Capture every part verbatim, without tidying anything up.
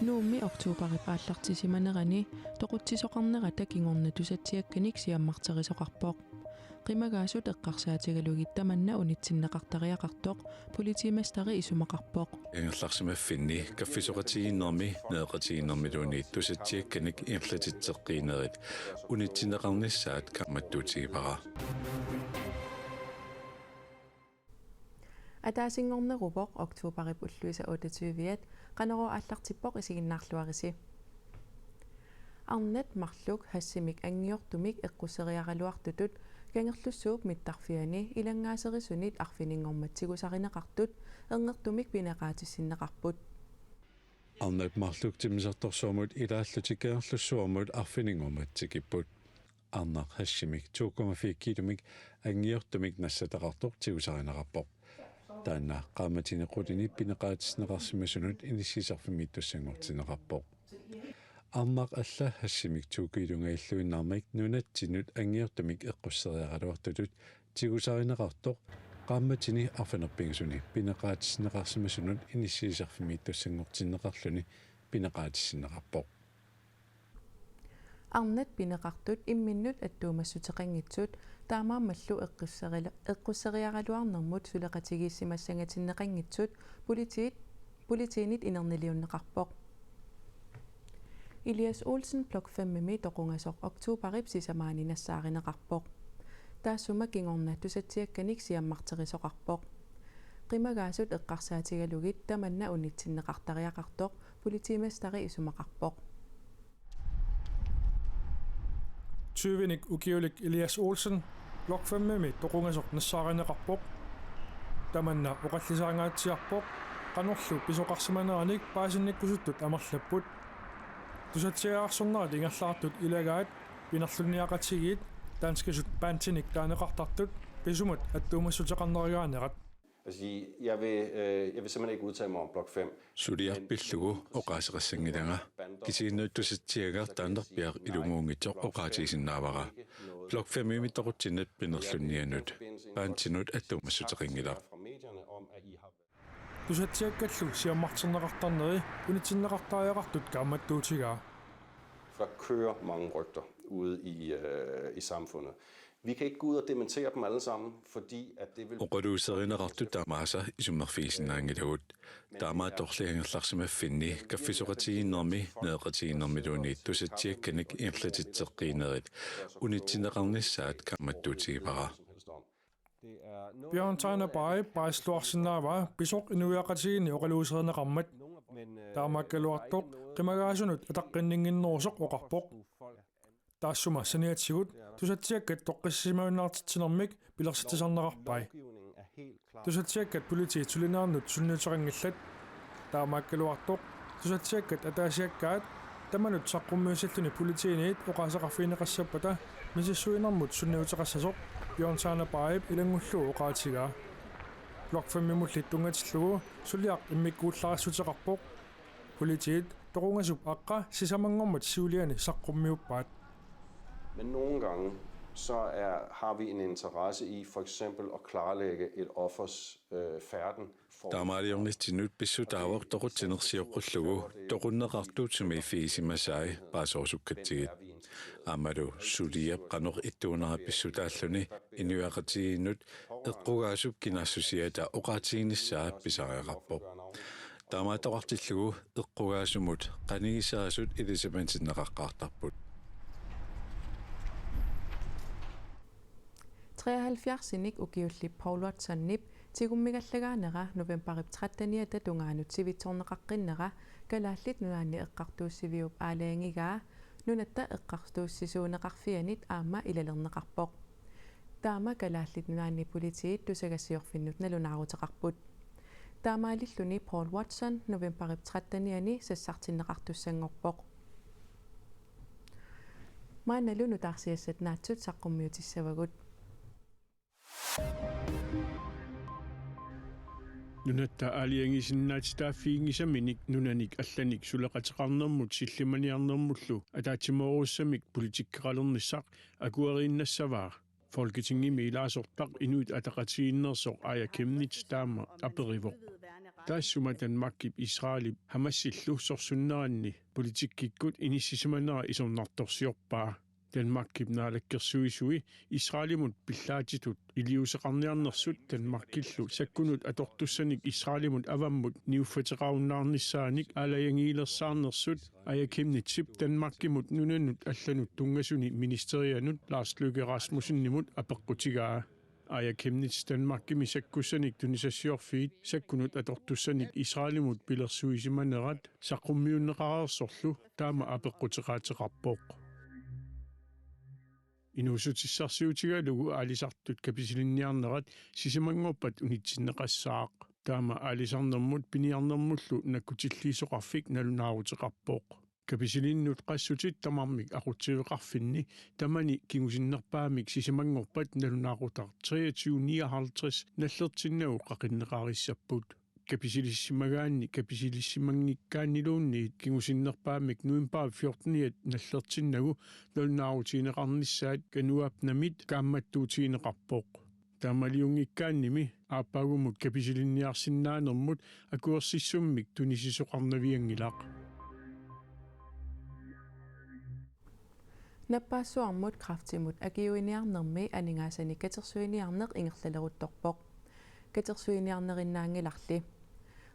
Nuummi oktobarip aallartisimanerani toqutsisoqarnerata kingorna tusatsiakkanik siammarterisoqarpoq. Qimagaasut eqqarsaatigalugit tamanna unitsinneqartariaqartoq politimesteri isumaqarpoq. Ingerlarsimaffinni kaffisoqatigiinnermi meeqqatigiinnermiluunniit tusatsiakkanik ingerlatitseqqiinerit unitsinneqarnissaat kaammattuutigivara. Ataasinngorneruvoq oktobarip ulluisa otteogtyve-at, Qanorooq aallartippoq, isiginnaarluarisi. Arnat marluk hashimik anngiortumik eqqusseriaraluartutut Kangerlussuup mittarfiani ilanngaasserisunit arfininngormat tigusarineqartut erngertumik pineqaatissinneqarput. Arnat marluk timmisartorsuarmut ilaallutik Kangerlussuarmut arfininngormat tikipput. Arnaq hashimik to komma fire kilomik anngiortumik nassataqartoq tigusarineqarpoq. Taanna qaammatini qulini pineqaatissinneqarsimasunut inissiisarfimmiittussanngortinneqarpoq. Arnaq alla hashimik to kilongajalluinnarmik nunatsinnut anngiortumik eqqusseriaraluartutut tigusarineqartoq qaammatini arfineq-pingasuni pineqaatissinneqarsimasunut inissiisarfimmiittussanngortinneqarluni pineqaatissinneqarpoq. Arnat pineqartut imminnut attuumassuteqanngitsut taamaammallu eqqusserila-, eqqusseriaraluarnermut suleqatigiissimassangatinneqanngitsut politiit, politiinit inerniliunneqarpoq. Elias Olsen Blok fem-imi toqungasoq oktobarip sisamaani nassaarineqarpoq. Taassuma kingorna tusatsiakkanik siammarterisoqarpoq. Qimagaasut eqqarsaatigalugit tamanna unitsinneqartariaqartoq politimesteri isumaqarpoq. Tyvenik ukiulik Elias Olsen Blok fem-imi toqungasoq nassaarineqarpoq. Tamanna oqallisaangaatsiarpoq qanorlu pisoqarsimaneranik paasinnikkusuttut amerlapput. Tusatsiaarsornerat ingerlaartut ilagaat pinerlunniaqatigiit danskisut bandinik taaneqartartut pisumut attuumassuteqarnerigaanerat. Altså, jeg vil, øh, jeg vil simpelthen ikke udtale mig om Blok fem. Suliaq pillugu oqaaseqassanngilanga. Kisianni tusatsiagaq Tanderbiaq ilumoorngitsoq oqaatigisinnaavara. Blok fem-imi toqutsinnut pinerlunnianut bandinut attuumassuteqanngilaq. Tusatsiakkallu siammarterneqartarneri unitsinneqartariaqartut kaammattuutigaa. Der kører mange rygter ude i, øh, i samfundet. Vi kan ikke gå ud og dementere dem alle sammen, fordi at det vil... Oqaluuserineqartut tamaasa isummerfigisinnaanngilagut. Taamaattorli angerlarsimaffinni kaffisoqatigiinnermi meeqqatigiinnermiluunniit tusatsiakkanik ingerlatitseqqiinerit unitsinneqarnissaat kaammattuutigivara. Bjørn Tejnerbae paasluarsinnaavaa pisoq inuiaqatigiinni oqaluuserineqarmat. Taamaakkaluartoq qimagaasunut ataqqinninnginnerusoq oqarpoq. Taassuma saniatigut tusatsiakkat toqqissisimajunnartitsinermik pilersitsisarneqarpai. Tusatsiakkat politiit sulinerannut sunniuteqanngillat. Taamaakkaluartoq tusatsiakkat ataasiakkaat tamanut saqqummiussilluni politiiniit oqaaseqarfigineqassappata misissuinermut sunniuteqassasoq Bjørn Tejnerbaep ilanngullugu oqaatigaa. Blok fem-imulli tunngatillugu suliaq immikkuullarissuteqarpoq. Politiit toqungasup aqqa sisamanngormat siuliani saqqummiuppaat. Men nogle gange, så er, har vi en interesse i for eksempel at klarlægge et offers, øh, færden. Taamaaliornitsinnut pissutaavoq toqutsinersioqqullugu toqunneqartut sumiiffigisimasai paaserusukkatsigit. Aammalu suliap qanoq ittuunera pissutaalluni inuiaqatigiinnut eqqugaasup kinaassusiata oqaatiginissaa pisariaqarpoq. Taamaattoqartillugu eqqugaasumut qanigisaasut ilisamantinneqaqqaartarput. Treoghalvfjerdsinik ukiullip Paul Watsonip tigummigallagaanera novembarip tretteniata tungaanut sivitsorneqaqqinnera Kalaallit Nunaanni Eqqartuussiviup aalajangigaa Nunatta Eqqartuussisuuneqarfianit aamma ilalerneqarpoq. Taama Kalaallit Nunaanni politiit tusagassiorfinnut nalunaaruteqarput. Taamaalilluni Paul Watson novembarip tretteniani sassartinneqartussanngorpoq. Maannalu nutaarsiassat naatsut saqqummiutissavagut. Nunatta aalajangiisinnaatitaaffiginngisaminik nunanik allanik suleqateqarnermut sillimaniarnermullu ataatsimoorussamik politikkeqalernissaq akueriinnassavaa. Folketingimi ilaasortaq Inuit Ataqatigiinneersoq Aaja Chemnitz taama aperivoq. taassuma Danmarkip Israelip Hamasillu sorsunneranni politikkikkut inissisimanera isornartorsiorpaa. Danmarkip naalakkersuisui Israelimut pillaatitut iliuuseqarniarnersut Danmarkillu sakkunut atortussanik Israelimut avammut niuffateqarunnaarnissaanik aalajangiilersaarnersut Aaja Chemnitzip Danmarkimut nunanut allanut tunngasuni ministerianut Lars Løkke Rasmussenimut apeqqutigaa. Aaja Chemnitz Danmarkimi sakkussanik tunisassiorfiit sakkunut atortussanik Israelimut pilersuisimanerat saqqummiunneqareersorlu taama apeqquteqaateqarpoq. Inuussutissarsiutigalugu aalisartut kapisilinniarnerat sisamanngorpat unitsinneqassaaq. Taama aalisarnermut piniarnermullu nakkutilliisoqarfik nalunaaruteqarpoq. Kapisilinnut qassutit tamarmik aqutsiveqarfinni tamani kingusinnerpaamik sisamanngorpat nalunaaqutaq treogtyve nioghalvtreds nallertinnagu qaqinneqarissapput. Kapisilissimagaanni kapisilissimanngikkaaninniluunniit kingusinnerpaamik novembarip fjorteniat nallertinnagu nalunaarutigineqarnissaat Kanuapnamit kaammattuutigineqarpoq. Taamaliunngikkaannimi aappaagumut kapisilinniarsinnaanermut akuersissummik tunisisoqarnavianngilaq. Nappaassuarmut kræftimut akiuiniarnermi aningaasanik katersuiniarneq ingerlaleruttorpoq. Katersuiniarnerinnaanngilarli.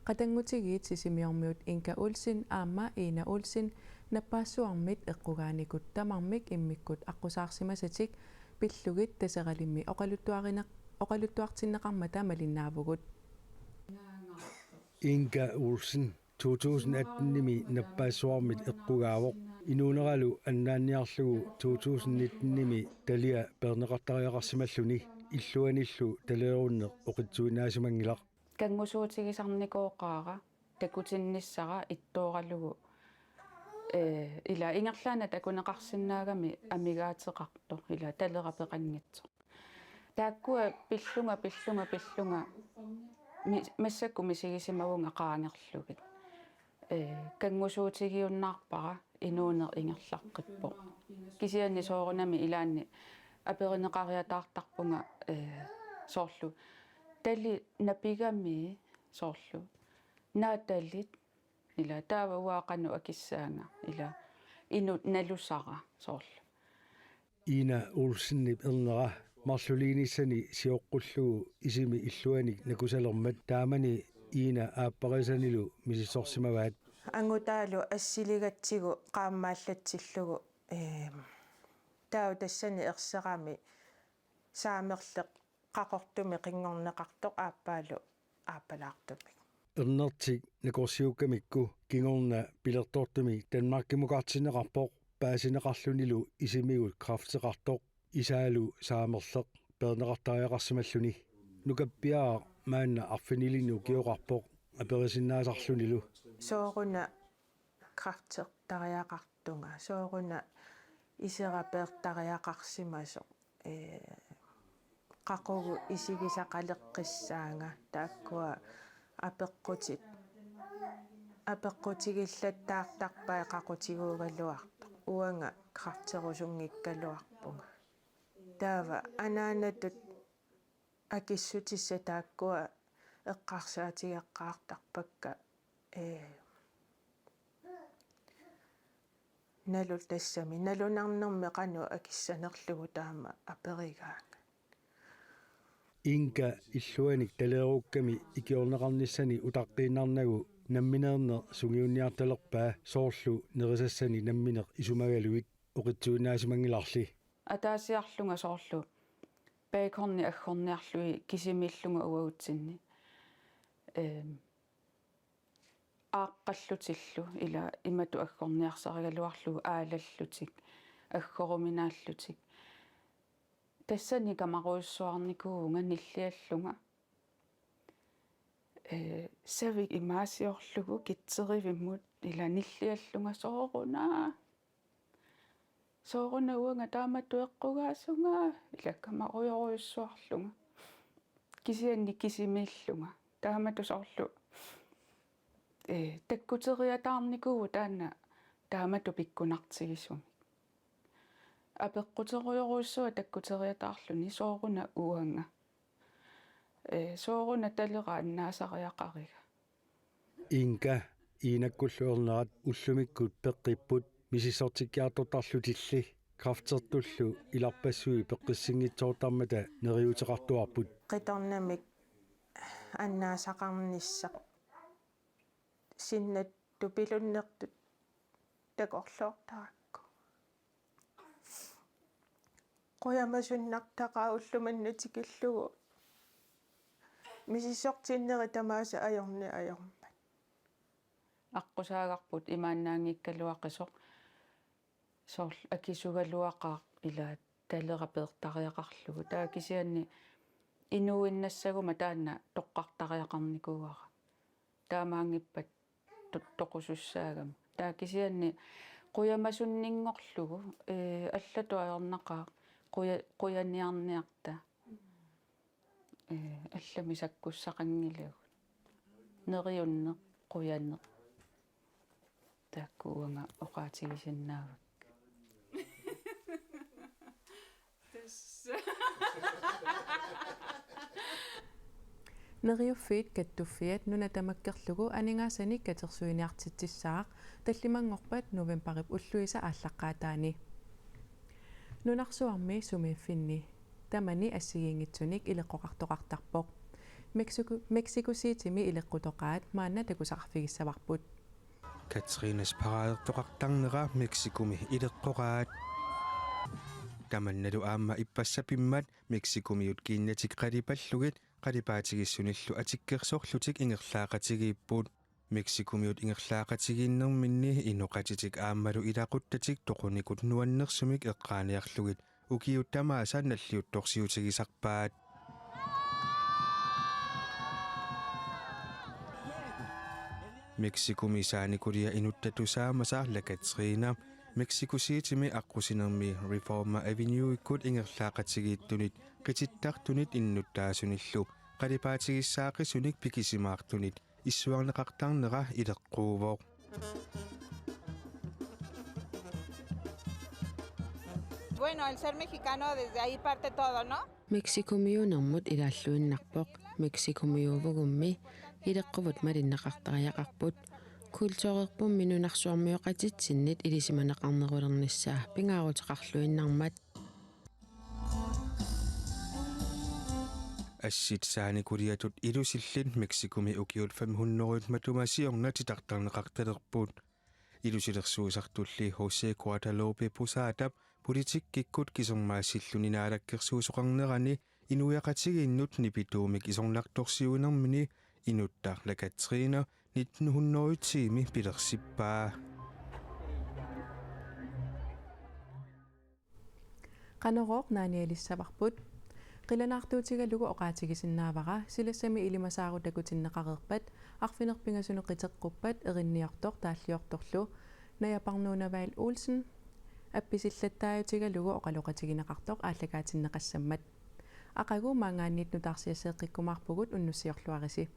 Qatanngutigiit Sisimiormiut Inga Olsen aamma Ina Olsen nappaassuarmit eqqugaanikut tamarmik immikkut aqqusaarsimasatik pillugit Taseralimmi oqaluttuarineq-, oqaluttuartinneqarmata malinnaavugut. Inga Olsen to tusind atten-imi nappaassuarmit eqqugaavoq. Inuuneralu annaanniarlugu to tusind nitten-imi talia peerneqartariaqarsimalluni illuanillu taleerunneq oqitsuinnaasimanngilaq. Kanngusuutigisarnikooqaara takutinnissara ittooralugu, ee, ila ingerlaannaq takuneqarsinnaagami amigaateqartoq ila talera peqanngitsoq. Taakkua pillunga, pillunga, pillunga mi-, massakkut misigisimavunga qaangerlugit. Ee, kanngusuutigiunnaarpara inuuneq ingerlaqqippoq. Kisianni soorunami ilaanni aperineqariataartarpunga, ee, soorlu tali napigami soorlu naatalit ila taava uanga qanoq akissaanga ila inuk nalusara soorlu. Ina Olsenip ernera marluliinissani sioqqullugu isimi illuanik nakusalermat taamani Ina aapparisanilu misissorsimavaat. Angutaalu assiligatsigu qaammaallatsillugu, ee, taava tassani erserami saamerleq qaqortumik qinngorneqartoq aappaalu aappalaartumik. Ernertik nakorsiukkamikku kingorna pilertortumik Danmarkimukartinneqarpoq paasineqarlunilu isimigut kræfteqartoq isaalu saamerleq peerneqartariaqarsimalluni. Nukappiaraq maanna arfinilinnik ukioqarpoq aperisinnaasarlunilu. Sooruna kræftertariaqartunga, sooruna isera peertariaqarsimasoq, ee, qaqugu isigisaqaleqqissaanga, taakkua apeqqutit, apeqqutigillattaartarpai qaqutiguugaluartoq, uanga kræfterusunngikkaluarpunga. Taava anaanatut akissutissat taakkua eqqarsaatigeqqaartarpakka, ee, nalu-, tassami nalunarnermi qanoq akissanerlugu taama aperigaangat. Inga illuanik taleerukkami ikiorneqarnissani utaqqiinnarnagu nammineerneq sungiunniartalerpaa soorlu nerisassani nammineq isumagalugit oqitsuinnaasimanngillarli. Ataasiarlunga soorlu baconit aggorniarlugit kisimiillunga uagutsinni. Ehm, aaqqallutillu ila imatut aggorniarsarigaluarlugu aalallutik, aggoruminaallutik. Tassani kamarujussuarnikuuvunga nilliallunga. Ee, savik imaasiorlugu kitserivimmut ila nilliallunga sooruna. Sooruna uanga taamatut eqqugaasunga, ila kamarujorujussuarlunga. Kisianni kisimiillunga. Taamatut soorlu, ee, takkuteriataarnikuuvoq taanna taamatut pikkunartigisumik. Apeqquterujorujussuaq takkuteriataarluni sooruna uanga. Ee, sooruna talera annaasariaqariga. Inga Iinakkullu ernerat ullumikkut peqqipput misissortikkiartortarlutilli kræftertullu ilarpassui peqqissinngitsoortarmata neriuuteqartuarput. Qitornamik annaasaqarnissaq sinnattup pilunnertut takorloortarakku. Qujamasunnartaqaaq ulloq manna tikillugu. Misissortinneri tamaasa ajorneq ajormat. Aqqusaagarput imaannaanngikkaluaqisoq, soorlu akisugaluaqaaq ila talera peertariaqarlugu. Taava kisianni inuuinnassaguma taanna toqqartariaqarnikuuara. Taamaanngippat to-, toqusussaagami. Taava kisianni qujamasunninngorlugu, ee, allatut ajornaqaaq quja-, qujaniarniarta. Ee, allamik sakkussaqanngilagut. Neriunneq, qujaneq. Taakku uanga oqaatigisinnaavakkit. Tassa. Neriuffiit Kattuffiat nuna tamakkerlugu aningaasanik katersuiniartitsissaaq tallimanngorpat novembarip ulluisa aallaqqaataani. Nunarsuarmi sumiiffinni tamani assigiinngitsunik ileqqoqartoqartarpoq. Mexico, Mexico Citymi ileqqutoqaat maanna takusaqarfigissavarput. Katrinas paradertoqartarnera Mexicomi ileqqoqaat. Tamannalu aamma ippassapimmat Mexicomiut kiinnatik qalipallugit qalipaatigissunillu atikkersorlutik ingerlaaqatigiipput. Mexicomiut ingerlaaqatigiinnerminni inoqatitik aammalu ilaquttatik toqunikut nuannersumik eqqaaniarlugit ukiut tamaasa nalliuttorsiutigisarpaat. Mexicomi saanikulia inuttap tusaamasa La Catrina, Mexico Citymi aqqusinermi Reforma Avenueikkut ingerlaaqatigiittunit qitittartunit innuttaasunillu qalipaatigissaaqqisunik pikisimaartunit issuarneqartarnera ileqquuvoq. Bueno, el ser mexicano, desde ahí parte todo, ¿no? Mexicomiuunermut ilaalluinnarpoq. Mexicomiuuvugummi ileqquvut malinneqartariaqarput. Kulturerpummi nunarsuarmioqatitsinnit ilisimaneqarnerulernissaa pingaaruteqarluinnarmat. Assit saanikuliatut ilusillit Mexicomi ukiut fem hundredet matuma siorna titartarneqartalerput. Ilusilersuisartulli José Guadalupe Posadap politikkikkut kisermaassilluni naalakkersuisoqarnerani inuiaqatigiinnut nipituumik isornartorsiuinermini inuttaq La Catrina nitten hundrede og ti-mi pilersippaa. Qanorooq naanialissavarput. Qilanaartuutigalugu oqaatigisinnaavara, silassami ilimasaarut takutinneqareerpat, arfineq-pingasunut qiteqquppat, erinniortoq taalliortorlu, Naja Parnuna Vahl Olsen, appisillattaajutigalugu oqaloqatigineqartoq aallakaatinneqassammat. Aqagu maanngaanniit nutaarsiasseeqqikkumaarpugut, unnussiorluarisi.